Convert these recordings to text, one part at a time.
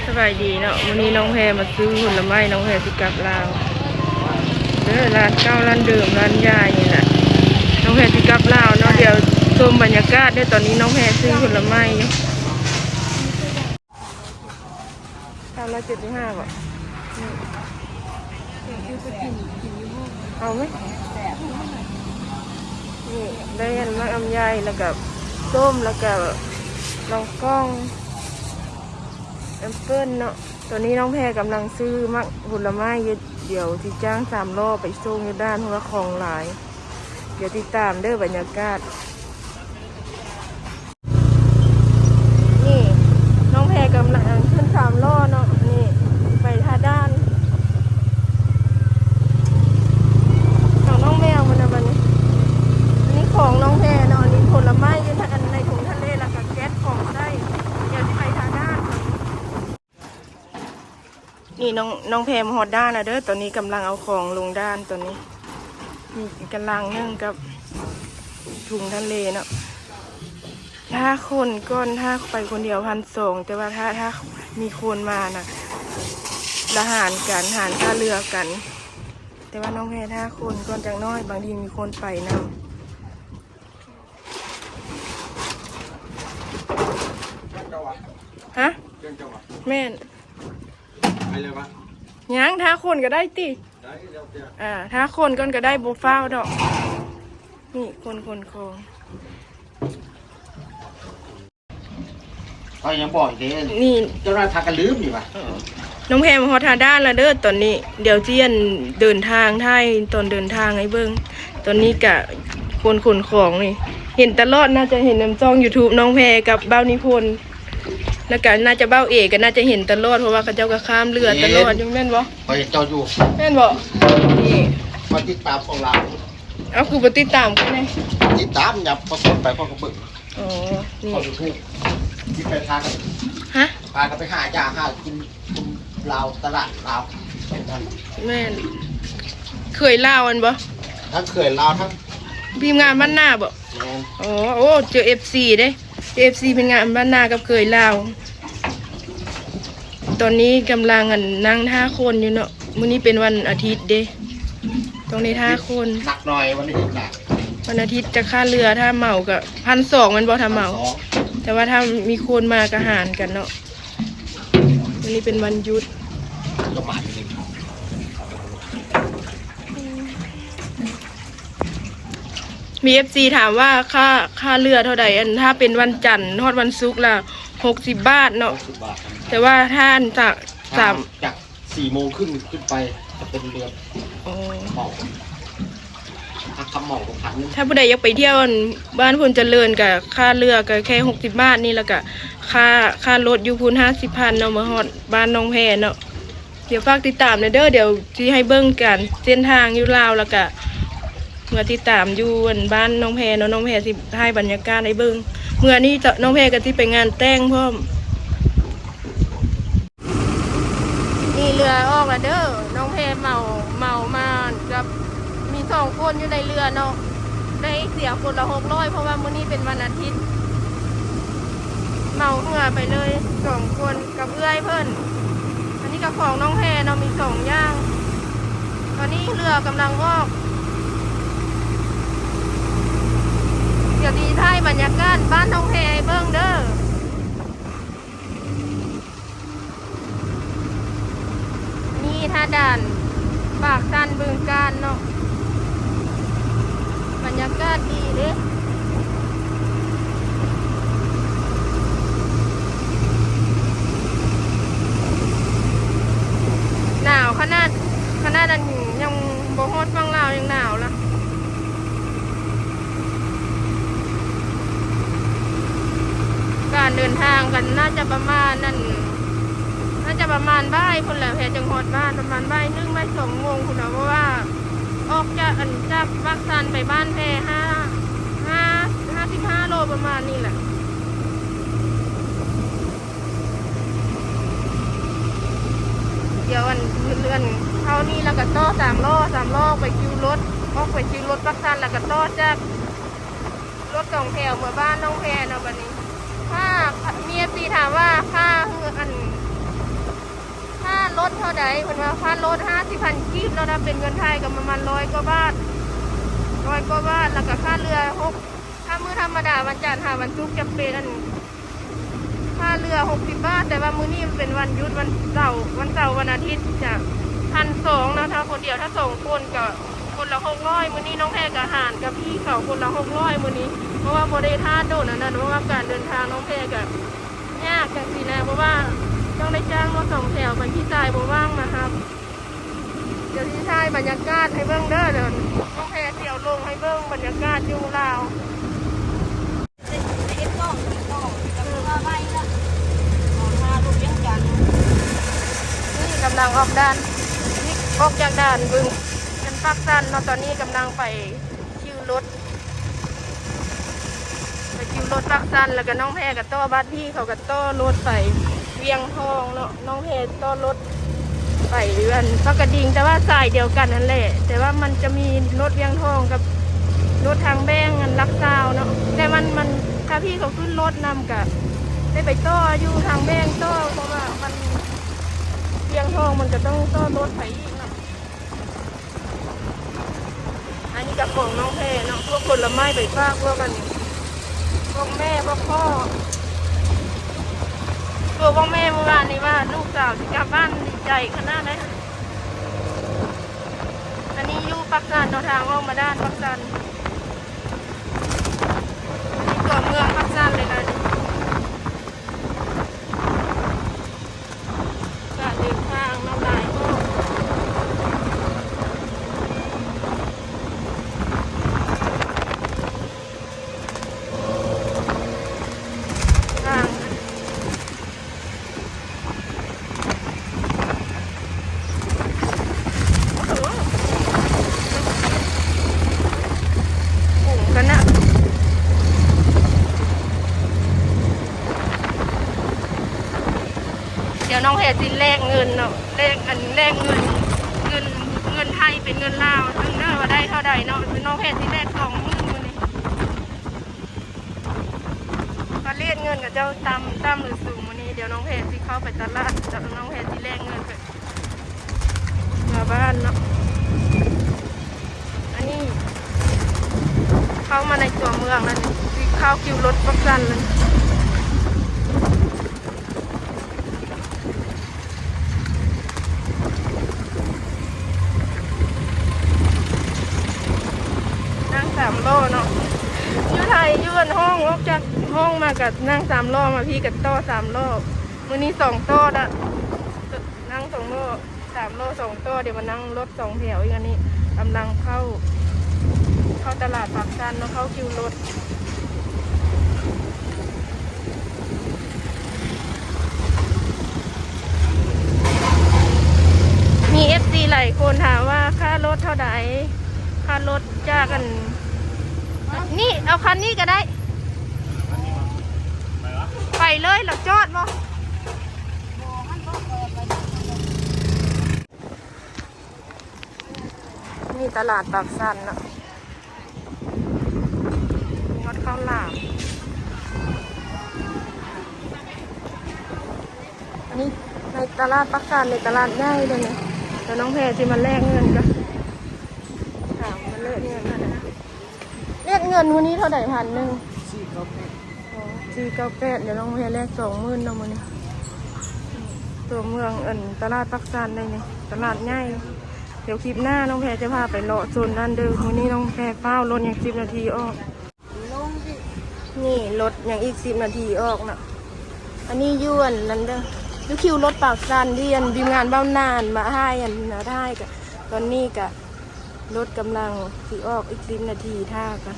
ສະບາຍດີເນາະ ມື້ນີ້ນ້ອງແພມາຊື້ຜົນລະໄມ້ ນ້ອງແພຊິກັບລາວເດີ ຮ້ານເກົ່າ ຮ້ານເດີມ ຮ້ານໃຫຍ່ນີ້ແຫຼະ. ນ້ອງແພຊິກັບລາວເນາະ ດຽວຊົມບັນຍາກາດເດີ. ຕອນນີ້ນ້ອງແພຊື້ຜົນລະໄມ້ຢູ່. ສາມຮ້ອຍເຈັດສິບຫ້າບໍ? ເອົາໄໝ? ນີ້ ໄດ້ອັນໝາກລຳໄຍ ແລ້ວກະສົ້ມ ແລ້ວກະລອງກອງ ແອບເປິ້ນເນາະ. ຕອນນີ້ນ້ອງແພກຳລັງຊື້ໝາກ ຜົນລະໄມ້ຢູ່ ດຽວຊິຈ້າງສາມລໍ້ໄປສົ່ງຢູ່ດ່ານ ເພາະວ່າຂອງຫຼາຍ. ດຽວຕິດຕາມເດີບັນຍາກາດ. ນີ້ ນ້ອງແພກຳລັງຂຶ້ນສາມລໍ້ເນາະ ນີ້ ໄປທ່າດ່ານ. ເອົານ້ອງແມວມັນນະບັດນີ້. ນີ້ຂອງນ້ອງແພເນາະ ນີ້ຜົນລະໄມ້ຢູ່ທາງ ອັນໃນຖົງທະເລ ແລ້ວກະແກັດຂອງໃຊ້. ດຽວຊິໄປທ່າດ່ານ. ນີ້ນ້ອງ ນ້ອງແພມາຮອດດ່ານແລ້ວເດີ. ຕອນນີ້ກຳລັງເອົາຂອງລົງດ່ານຕອນນີ້. ມີກະລັງໜຶ່ງກັບຖົງທະເລເນາະ. ຖ້າຄົນກ່ອນ ຖ້າໄປຄົນດຽວພັນສອງ ແຕ່ວ່າຖ້າ ຖ້າມີຄົນມານະ ລະຫານກັນ ຫານຄ່າເຮືອກັນ. ແຕ່ວ່ານ້ອງແພຖ້າຄົນກ່ອນຈັກໜ້ອຍ ບາງທີມີຄົນໄປນຳ. ຮະ? ແມ່ນ. ຍັງ ຖ້າຄົນກໍໄດ້ຕິ. ອ່າ ຖ້າຄົນກ່ອນກໍໄດ້ ບໍ່ຟ້າວດອກ. ນີ້ຄົນຂົນຂອງ. ຂ້ອຍຍັງບອກອີກເດ້ ນີ້ ເຈົ້າໜ້າຍພາກັນລືມນີ້ຫວາ. ນ້ອງແພມາຮອດທ່າດ່ານແລ້ວເດີຕອນນີ້. ດຽວຊິອັນເດີນທາງ ຖ່າຍຕອນເດີນທາງໃຫ້ເບິ່ງ. ຕອນນີ້ກະຄົນຂົນຂອງນີ້ ເຫັນຕະຫຼອດ ໜ້າຈະເຫັນນຳຊ່ອງຢູທູບນ້ອງແພກັບບ່າວນິພົນ. ແລ້ວກະໜ້າຈະບ່າວເອ ກະໜ້າຈະເຫັນຕະຫຼອດ ເພາະວ່າເຂົາເຈົ້າກະຂ້າມເຮືອຕະຫຼອດຢູ່ ແມ່ນບໍ່? ຂ້ອຍເຫັນເຈົ້າຢູ່ ແມ່ນບໍ່? ນີ້ ຂ້ອຍຕິດຕາມຂອງລາວ. ເອົາ ຄືບໍ່ຕິດຕາມຂ້ອຍແດ່? ຕິດຕາມ ຫຍັບປະສົດໄປຂ້ອຍກໍເບິ່ງ. ອໍ ນີ້ ຂ້ອຍກໍຮູ້ ຊິໄປພາກັນ ຮະ? ພາກັນໄປຫາຢາຫາກິນ ຄົນລາວ ຕະຫຼາດລາວ. ແມ່ນ ເຂີຍລາວຫັ້ນບໍ່? ທັງເຂີຍລາວ ທັງທີມງານບ້ານນາບໍ່? ແມ່ນ. ອໍ ໂອ້ ເຈີເອັຟຊີເດ້. ເອັຟຊີເປັນງານບ້ານນາກັບເຂີຍລາວ. ຕອນນີ້ກຳລັງ ອັນ ນັ່ງຖ້າຄົນຢູ່ເນາະ. ມື້ນີ້ເປັນວັນອາທິດເດ້ ຕ້ອງໄດ້ຖ້າຄົນ. ໜັກໜ່ອຍວັນອາທິດນະ. ວັນອາທິດຈະຄ່າເຮືອ ຖ້າເໝົາກະພັນສອງແມ່ນບໍ່ ຖ້າເໝົາ? ພັນສອງ. ແຕ່ວ່າຖ້າມີຄົນມາກະຫານກັນເນາະ. ມື້ນີ້ເປັນວັນຢຸດ. ມີເອັຟຊີຖາມວ່າຄ່າ ຄ່າເຮືອເທົ່າໃດ? ອັນ ຖ້າເປັນວັນຈັນຮອດວັນສຸກລະຫົກສິບບາດເນາະ. ຫົກສິບບາດ. ແຕ່ວ່າຖ້າອັນຈາກ ຈາກສາມ ຈາກສີ່ໂມງຄຶ່ງຂຶ້ນໄປຈະເປັນເຮືອ ອໍ ເໝົາ. ຖ້າເໝົາກໍພັນໜຶ່ງ. ຖ້າຜູ້ໃດຢາກໄປທ່ຽວ ອັນ ບ້ານໂພນຈະເລີນ ກະຄ່າເຮືອກະແຄ່ຫົກສິບບາດນີ້ ລະກະຄ່າ ຄ່າລົດຢູ່ພຸ້ນຫ້າສິບພັນເນາະ ມາຮອດບ້ານນ້ອງແພເນາະ. ດຽວຝາກຕິດຕາມແດ່ເດີ ດຽວຊິໃຫ້ເບິ່ງການເສັ້ນທາງຢູ່ລາວ ລະກະເມືອຕິດຕາມຢູ່ ອັນ ບ້ານນ້ອງແພເນາະ. ນ້ອງແພຊິຖ່າຍບັນຍາກາດໃຫ້ເບິ່ງ. ເມືອນີ້ເນາະ ນ້ອງແພກະຊິໄປງານແຕ່ງພ້ອມ. ນີ້ເຮືອອອກລະເດີ ນ້ອງແພເໝົາ ເໝົາມາກັບ ມີສອງຄົນຢູ່ໃນເຮືອເນາະ ໄດ້ເສຍຄົນລະຫົກຮ້ອຍ ເພາະວ່າມື້ນີ້ເປັນວັນອາທິດ. ເໝົາເຮືອໄປເລີຍສອງຄົນກັບເອື້ອຍເພິ່ນ. ອັນນີ້ກະຂອງນ້ອງແພເນາະ ມີສອງຢ່າງ. ຕອນນີ້ເຮືອກຳລັງອອກ. ດຽວຊິຖ່າຍບັນຍາກາດບ້ານນ້ອງແພໃຫ້ເບິ່ງເດີ. ນີ້ທ່າດ່ານປາກຊັນ ບຶງການເນາະ. ບັນຍາກາດດີເດ້. ໜາວຂະໜາດ ຂະໜາດອັນຍັງບໍ່ຮອດຝັ່ງລາວຍັງໜາວລະ. ການເດີນທາງກະໜ້າຈະປະມານນັ້ນ ໜ້າຈະປະມານບ່າຍພຸ້ນແຫຼະ ແພຈຶ່ງຮອດບ້ານ ປະມານບ່າຍໜຶ່ງ ບ່າຍສອງໂມງພຸ້ນນະ ເພາະວ່າອອກຈາກ ອັນ ຈາກປາກຊັນໄປບ້ານແພ ຫ້າ ຫ້າ ຫ້າສິບຫ້າໂລ ປະມານນີ້ແຫຼະ. ດຽວອັນ ເລື່ອນເທົ່ານີ້ລະກະຕໍ່ສາມລໍ້ ສາມລໍ້ໄປຄິວລົດ ອອກໄປຄິວລົດປາກຊັນ ລະກະຕໍ່ຈາກລົດສອງແຖວເມືອບ້ານໜອງແພເນາະ. ບາດນີ້ ຖ້າມີເອັຟຊີຖາມວ່າຄ່າ ອັນ ເທົ່າໃດ? ເພິ່ນວ່າຄ່າລົດຫ້າສິບພັນກີບເນາະ, ຖ້າເປັນເງິນໄທກໍປະມານຮ້ອຍກວ່າບາດ, ຮ້ອຍກວ່າບາດ, ແລ້ວກໍຄ່າເຮືອຫົກ ຖ້າມື້ທຳມະດາ ວັນຈັນຫາວັນສຸກ ຈະເປັນ ອັນ ຄ່າເຮືອຫົກສິບບາດ, ແຕ່ວ່າມື້ນີ້ມັນເປັນວັນຢຸດ ວັນເສົາ ວັນເສົາ ວັນອາທິດ ຈະພັນສອງເນາະ ຖ້າຄົນດຽວ. ຖ້າສອງຄົນກໍຄົນລະຫົກຮ້ອຍ. ມື້ນີ້ນ້ອງແພກໍຫານກັບພີ່ເຂົາຄົນລະຫົກຮ້ອຍມື້ນີ້, ເພາະວ່າບໍ່ໄດ້ຖ້າດົນອັນນັ້ນ, ເພາະວ່າການເດີນທາງນ້ອງແພກໍຍາກຈັ່ງຊີ້ນະ, ເພາະວ່າຕ້ອງໄດ້ຈ້າງລົດສອງແຖວໄປ, ພີ່ຊາຍບໍ່ວ່າງມາຮັບ. ດຽວຊິຖ່າຍບັນຍາກາດໃຫ້ເບິ່ງເດີ, ດຽວນ້ອງແພຊິເອົາລົງໃຫ້ເບິ່ງບັນຍາກາດຢູ່ລາວ. ນີ້ກຳລັງອອກດ່ານ, ອອກຈາກດ່ານບຶງ ເປັນປາກຊັນເນາະ, ຕອນນີ້ກຳລັງໄປຄິວລົດ. ໄປຄິວລົດປາກຊັນ ແລ້ວກໍນ້ອງແພກໍຕໍ່ບາດ ພີ່ເຂົາກໍຕໍ່ລົດໄປວຽງທອງເນາະ, ນ້ອງແພຕໍ່ລົດໄປອັນປາກກະດິງ, ແຕ່ວ່າສາຍດຽວກັນຫັ້ນແຫຼະ, ແຕ່ວ່າມັນຈະມີລົດວຽງທອງກັບລົດທາງແບງອັນຫຼັກຊາວເນາະ, ແຕ່ມັນ ມັນ ຖ້າພີ່ເຂົາຂຶ້ນລົດນຳກໍໄດ້ໄປຕໍ່ຢູ່ທາງແບງຕໍ່, ເພາະວ່າມັນວຽງທອງມັນກໍຕ້ອງຕໍ່ລົດໄປອີກເນາະ. ອັນນີ້ກໍຂອງນ້ອງແພເນາະ, ພວກຜົນລະໄມ້ໄປຝາກພວກ ອັນ ພວກແມ່ພວກພໍ່. ໂອ້ ພວກແມ່ມື້ວານນີ້ວ່າລູກສາວຊິກັບບ້ານ, ດີໃຈຂະໜາດໃດ. ອັນນີ້ຢູ່ປາກຊັນເນາະ, ທາງອອກມາດ່ານປາກຊັນ, ຢູ່ຕົວເມືອງປາກຊັນເລີຍນະ. ການເດີນທາງເນາະ ຫຼາຍຮອບ ທາງ ໂອ້ໂຫ ກຸ້ງກັນນະ. ດຽວນ້ອງແພຊິແລກເງິນເນາະ, ແລກ ອັນ ແລກເງິນ ເງິນ ເງິນໄທເປັນເງິນລາວເບິ່ງເດີວ່າໄດ້ເທົ່າໃດເນາະ. ນ້ອງແພຊິແລກສອງໝື່ນມື້ນີ້, ວ່າເລດເງິນເຂົາເຈົ້າຕ່ຳ ຕ່ຳຫຼືສູງມື້ນີ້. ດຽວນ້ອງແພຊິເຂົ້າໄປຕະຫຼາດ, ດຽວນ້ອງແພຊິແລກເງິນໄປເມືອບ້ານເນາະ. ອັນນີ້ເຂົ້າມາໃນຕົວເມືອງແລ້ວນີ້, ຊິເຂົ້າຄິວລົດປັກຊັນແລ້ວນີ້. ນັ່ງສາມລໍ້ເນາະ, ຢູ່ໄທ ຢູ່ອັນຫ້ອງ ອອກຈາກຫ້ອງມາກໍນັ່ງສາມລໍ້, ມາພີ້ກໍຕໍ່ສາມລໍ້. ມື້ນີ້ສອງຕໍ່ລະ, ນັ່ງສອງລໍ້ ສາມລໍ້ສອງຕໍ່, ດຽວມານັ່ງລົດສອງແຖວອີກ. ອັນນີ້ກຳລັງເຂົ້າ ເຂົ້າຕະຫຼາດປາກຊັນເນາະ, ເຂົ້າຄິວລົດ. ມີເອັຟຊີຫຼາຍຄົນຖາມວ່າຄ່າລົດເທົ່າໃດ? ຄ່າລົດຈາກອັນນີ້ ເອົາຄັນນີ້ກໍໄດ້. ໄປເລີຍ ແລ້ວຈອດບໍ່? ນີ້ຕະຫຼາດປາກຊັນເນາະ, ມີຮອດເຂົ້າຫຼາມ. ອັນນີ້ໃນຕະຫຼາດປາກຊັນ ໃນຕະຫຼາດໃຫຍ່ເດ້ນີ້. ແລ້ວນ້ອງແພຊິມາແລກເງິນກ່ອນ, ຖາມມາແລກເງິນກ່ອນນະ. ແລກເງິນມື້ນີ້ເທົ່າໃດ? ພັນໜຶ່ງ ສີ່ເກົ້າແປດ. ອໍ ສີ່ເກົ້າແປດ. ດຽວນ້ອງແພແລກສອງໝື່ນເນາະມື້ນີ້. ຕົວເມືອງ ອັນ ຕະຫຼາດປາກຊັນໃດນີ້ ຕະຫຼາດໃຫຍ່. ດຽວຄລິບໜ້ານ້ອງແພຈະພາໄປເລາະໂຊນນັ້ນເດີ. ມື້ນີ້ນ້ອງແພຟ້າວລົດຍັງສິບນາທີອອກ. ນີ້ລົດຍັງອີກສິບນາທີອອກເນາະ. ອັນນີ້ຢູ່ອັນນັ້ນເດີ ຢູ່ຄິວລົດປາກຊັນ ທີ່ອັນທີມງານເວົ້ານານມາຖ່າຍ ອັນ ມາຖ່າຍກະ ຕອນນີ້ກະ ລົດກຳລັງຊິອອກອີກສິບນາທີ ຖ້າກັນ.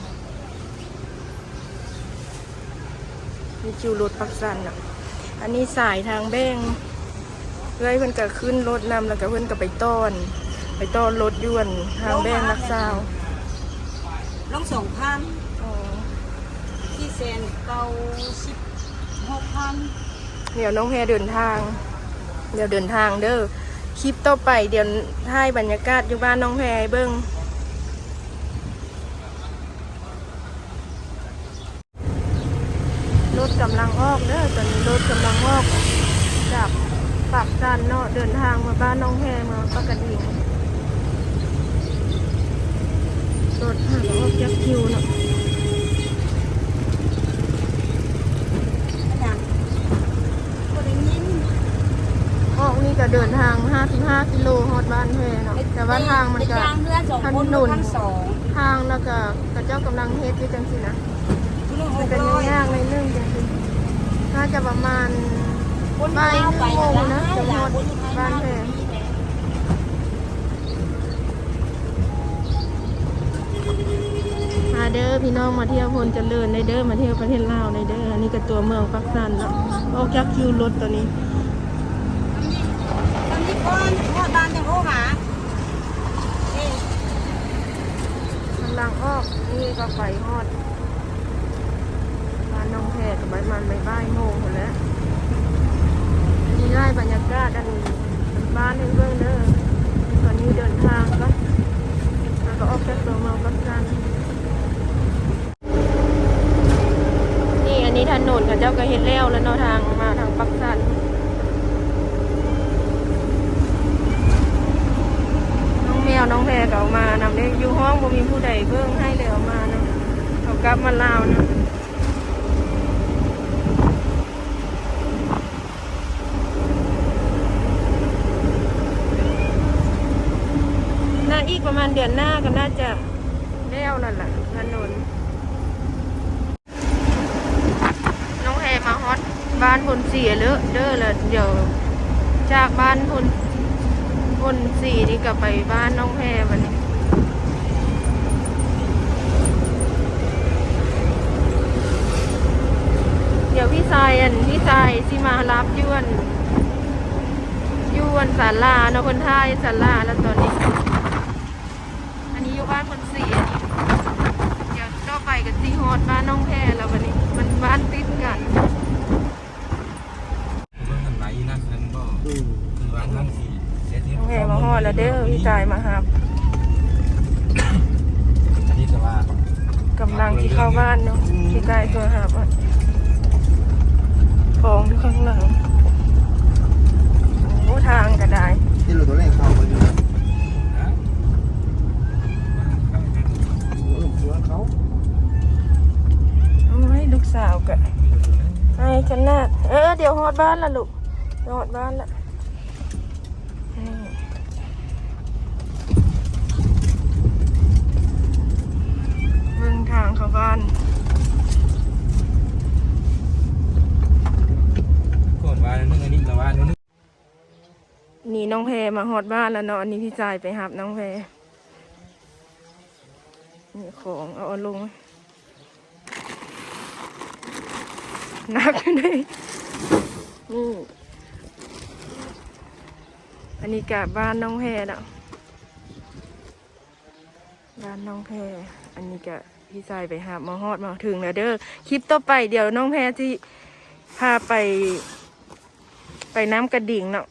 ມີຄິວລົດປັກຊັນນະ. ອັນນີ້ສາຍທາງແບງ, ເອື້ອຍເພິ່ນກະຂຶ້ນລົດນຳ ແລ້ວກະເພິ່ນກະໄປຕໍ່ ໄປຕໍ່ລົດຢູ່ອັນທາງແບງຫຼັກຊາວ. ລົງສອງພັນ. ອໍ ສີ່ແສນເກົ້າສິບຫົກພັນ. ດຽວນ້ອງແພເດີນທາງ, ດຽວເດີນທາງເດີ. ຄລິບຕໍ່ໄປ ດຽວຖ່າຍບັນຍາກາດຢູ່ບ້ານນ້ອງແພໃຫ້ເບິ່ງ. ລົດກຳລັງອອກເດີ, ຕອນນີ້ລົດກຳລັງອອກຈາກ ປາກຊັນເນາະ ເດີນທາງມາບ້ານໜອງແພ ເມືອງປາກກະດິງ. ລົດຫາກະອອກຈາກຄິວເນາະ. ອອກນີ້ກະເດີນທາງຫ້າສິບຫ້າກິໂລ ຮອດບ້ານແພເນາະ ແຕ່ວ່າທາງມັນກະຖະໜົນ ທາງລະກະ ເຂົາເຈົ້າກຳລັງເຮັດຢູ່ຈັ່ງຊີ້ນະ. ມັນກະຫຍຸ້ງຍາກໜ້ອຍໜຶ່ງຈັ່ງຊີ້ ໜ້າຈະປະມານບ່າຍໜຶ່ງໂມງນະ ຈັ່ງຮອດບ້ານແພ. ມາເດີພີ່ນ້ອງ ມາທ່ຽວໂພນຈະເລີນໄດ້ເດີ ມາທ່ຽວປະເທດລາວໄດ້ເດີ. ອັນນີ້ກະຕົວເມືອງປາກຊັນເນາະ ອອກຈາກຄິວລົດຕອນນີ້. ກຳລັງອອກ ນີ້ກະໄປຮອດ ບ້ານໜອງແພກະປະມານບ່າຍໆໂມງພຸ້ນແຫຼະ. ນີ້ໄດ້ບັນຍາກາດອັນບ້ານໃຫ້ເບິ່ງເດີ. ຕອນນີ້ເດີນທາງກະ ແລ້ວກະອອກຈາກຕົວເມືອງປາກຊັນ. ນີ້ ອັນນີ້ຖະໜົນເຂົາເຈົ້າກະເຮັດແລ້ວລະເນາະ ທາງມາທາງປາກຊັນ. ນ້ອງແມວນ້ອງແພກະອອກມານຳເດ້ ຢູ່ຫ້ອງບໍ່ມີຜູ້ໃດເບິ່ງໃຫ້ເລີຍ ອອກມານຳ ເຂົາກັບມາລາວນຳ. ໜ້າອີກປະມານເດືອນໜ້າກະໜ້າຈະແລ້ວນັ້ນລະຖະໜົນ. ນ້ອງແພມາຮອດບ້ານໂພນສີເລີເດີ ລະດຽວຈາກບ້ານໂພນ ໂພນສີນີ້ກະໄປບ້ານໜອງແພບັດນີ້. ດຽວພີ່ຊາຍ ອັນ ພີ່ຊາຍຊິມາຮັບຢູ່ ອັນ ຢູ່ ອັນ ສາລາເນາະ ເພິ່ນຖ້າຢູ່ສາລາລະຕອນນີ້. ອັນນີ້ຢູ່ບ້ານໂພນສີ ອັນນີ້ ດຽວຕໍ່ໄປກະຊິຮອດບ້ານໜອງແພລະບັດນີ້ ມັນບ້ານຕິດກັນ. ນ້ອງແພມາຮອດລະເດີ ພີ່ຊາຍມາຮັບ ກຳລັງຊິເຂົ້າບ້ານເນາະ ພີ່ຊາຍໂທຫາ ຂອງຢູ່ຂ້າງຫຼັງ. ໂອ້ ທາງກະໄດ້ ທີ່ລົດໂຕແລກເຂົ້າໄປຢູ່ນະ. ໂອ້ຍ ລູກສາວກະໄຫ້ຂະໜາດ. ເອີ ດຽວຮອດບ້ານລະລູກ ຮອດບ້ານລະ. ນີ້ ເບິ່ງທາງເຂົ້າບ້ານ. ນີ້ນ້ອງແພມາຮອດບ້ານລະເນາະ ອັນນີ້ພີ່ຊາຍໄປຮັບນ້ອງແພ. ນີ້ຂອງ ເອົາ ເອົາລົງ ໜັກຢູ່ເດ. ນີ້ ອັນນີ້ກະບ້ານນ້ອງແພເນາະ ບ້ານນ້ອງແພ. ອັນນີ້ກະ ພີ່ຊາຍໄປຮັບ ມາຮອດມາເຖິງແລ້ວເດີ. ຄລິບຕໍ່ໄປ ດຽວນ້ອງແພຊິພາໄປ ໄປນ້ຳກະດິງເນາະ.